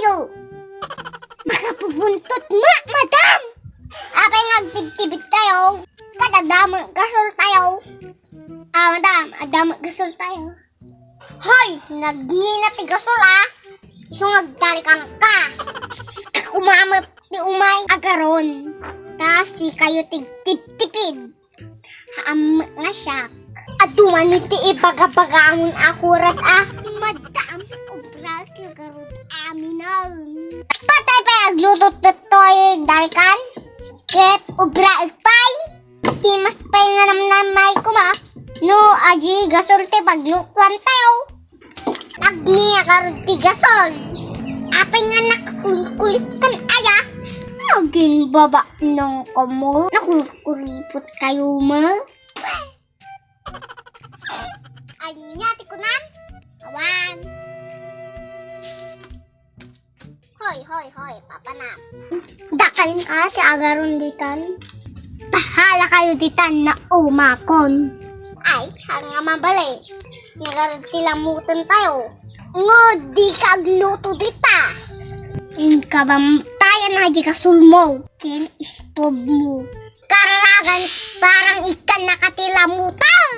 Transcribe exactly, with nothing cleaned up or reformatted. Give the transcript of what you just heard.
Yo. Makapubuntot ma, madam. Apay nga agtibtibid tayo? Kada damo gasol tayo. Ah, madam, adamo gasol tayo. Hoy, nagngina ti gasol, ah. Isu nga agdalikan ka. Sika kumamet ti umay agaron. Ta sikayo ti agtibtibid. Haan nga siak. Adu man iti ibagabagamon a kurat, ah. Madam, obra ti garud aminen. Patay pay agluto ditoy dalikan. Ket obra pay. Ti mas pay nga namnamay koma. No, adi gasol ti paglutuan tayo. Agnia garud ti gasol. Apay nga nakakulkulit kan aya? Agin baba nang kamo. Nakulkulipot kayo ma. Anya ti kunam? Awan. Hoy, hoy, hoy, papanam. Dakal nga ti agaron ditan. Bahala kayo ditan na umakon. Ay, nga mabali. Nagarud ti lamutan tayo. Ngo, di ka agluto dita. Inka bam tayan na di kasulmo. Ken istob mo. Kararagan parang ikan nakatilamutan.